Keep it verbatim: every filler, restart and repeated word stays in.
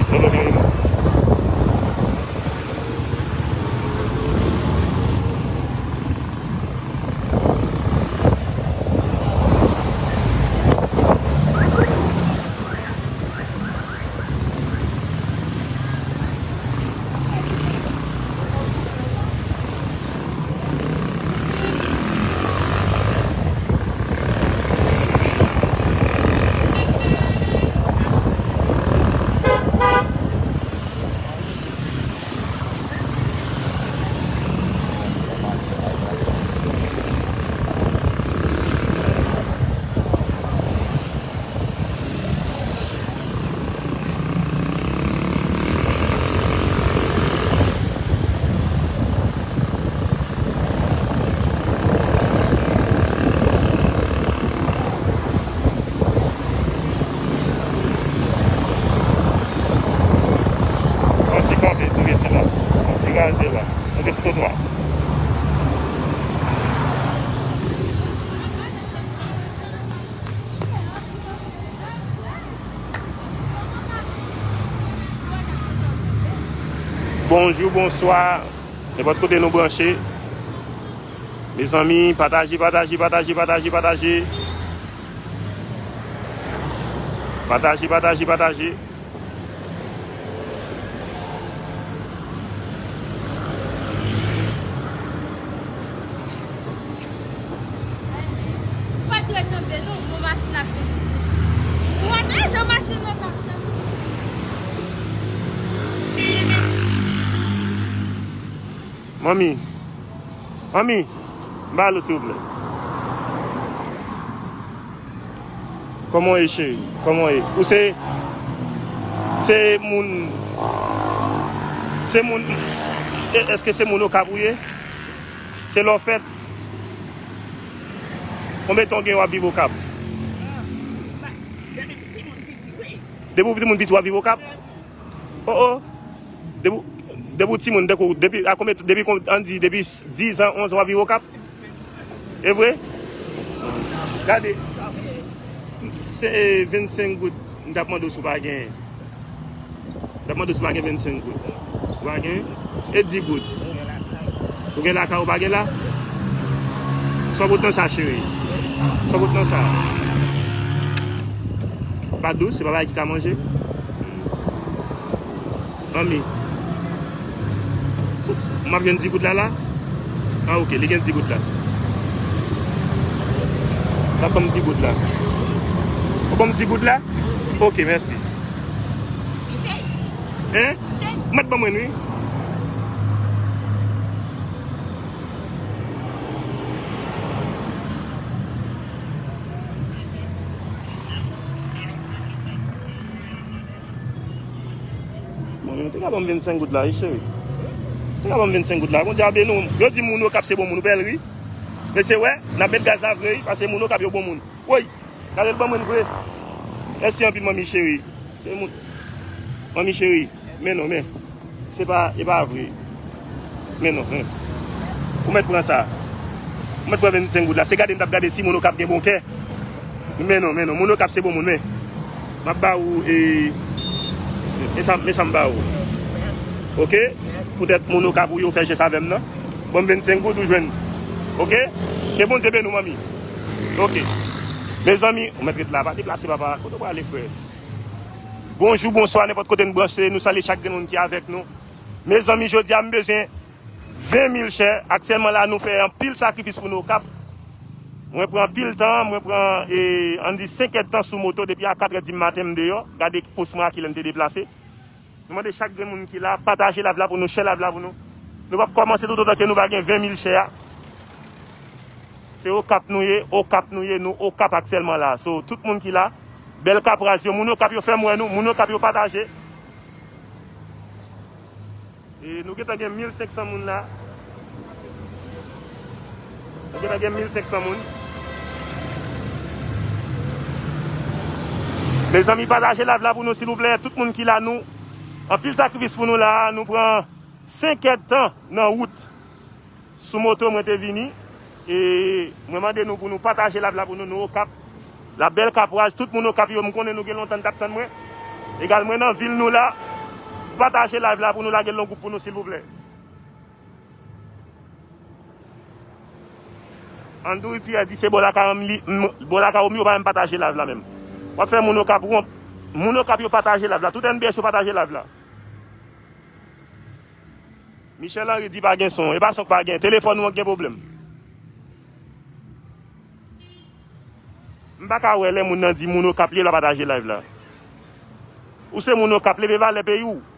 Lolo Meri non. Yon ti kanpe tou, yon ti la. Yon ti raze la. Yon ti twotwa. Bonjou, bonswa. Nenpòt kote nou branche. Mezanmi, pataje, pataje, pataje, pataje, pataje. Pataje, pataje, pataje. Pa trè chanble non, bon machin ap vini. Ou wè deja machin nan k ap chanble. Manmi, manmi, m ba lo silvouplè. Kòman w ye cheri? Kòman w ye? Ou se, se moun, se moun, e- èske se moun Okap ou ye? Se la w fèt? Konbyen tan w gen w ap viv Okap? Depi w timoun piti w ap viv Okap? Oh, oh. Depi, depi w timoun, depi, depi, a konbyen, depi, kon- ann di, depi dizan, onzan w ap viv Okap? E vre? Gade, se vennsenk goud, m t ap mande w si w pa genyen. M t ap mande w si w pa gen vennsenk goud. Ou pa genyen? E di goud. Ou gen lakay, ou pa gen la? Sa w pot nan sa, cheri? Sa w pot nan sa? Pa dous, se pa bagay ki ka manje. Manmi. M ap jwenn di goud la la? Ah, ok, li gen di goud la. L ap ban m di goud la. Ou ban m di goud la? Ok, mèsi. Hein? Ou mèt ban mwen, wi. Bon, yo te ka ban m vennsenk goud la, wi, cheri. Te ka ban m vennsenk goud la. Bondye a beni w. Yo di moun Okap se bon moun, ou bèl ri. Men se wè, n ap met gaz la vre, wi, paske moun Okap yo bon moun. Woy, gade l ban mwen vre. Mèsi anpil, manmi cheri. Se moun. Manmi cheri, men non, men. Se pa, e pa vre. Men non, men. Ou mèt pran sa. Ou mèt pran vennsenk goud la. Se gade m t ap gade si moun Okap gen bon kè. Men non, men non. Moun Okap se bon moun, men. M ap ba ou, e, men sa, men sa m ba ou. Ok? Poutèt moun Okap ou yo fè jès avè m nan. Ban m vennsenk goud ou jwenn. Ok? Ke Bondye beni w, manmi. Ok. Mezanmi, ou mèt ret la. Pa deplase, papa. Kote w prale, frè? Bonjou, bonswa, nenpòt kote n branche, nou salye chak grenn moun ki avèk nou. Mezanmi, jodi a, m bezwen ven mil chè. Aktyèlman la, nou fè anpil sakrifis pou nou Okap. Mwen pran anpil tan, mwen pran, e, ann di senk èdtan sou moto, depi a katrè di maten m deyò. Gade pòs mwen a kilè m te deplase. Nou mande chak grenn moun ki la, pataje live la pou nou, share live la pou nou. Nou p ap kòmanse toutotan ke nou pa gen ven mil share. Se Okap nou ye, Okap nou ye, nou Okap aktyèlman la. So, tout moun ki la, bèl Kapraz yo, moun Okap yo fè m wè nou, moun Okap yo pataje. E nou gentan gen mil senk san moun la. Nou gentan gen mil senk san moun. Mezanmi, pataje live la pou nou, silvouplè. Tout moun ki la, nou, anpil sakrifis pou nou la. Nou pran senk èdtan nan wout. Sou moto mwen te vini. E mwen mande nou pou nou pataje live la pou nou, nou Okap. La bèl Kapraz, tout moun Okap yo, m konnen nou gen lontan n t ap tann mwen. Egal, mwen nan vil nou la. pataje live la pou nou lage l nan gwoup pou nou, silvouplè. Andouy Pierre di se bò lakay m li, m- bò lakay w m yo pa menm pataje live la menm. W ap fè moun Okap wont. Moun Okap yo pataje live la. Tout N B S yo pataje live la. Michel Henry di pa gen son. E pa son k pa gen. Telefòn ou an gen pwoblèm. M pa ka wè lè moun nan di moun Okap li la pataje live la. Ou se moun Okap, leve valè peyi w.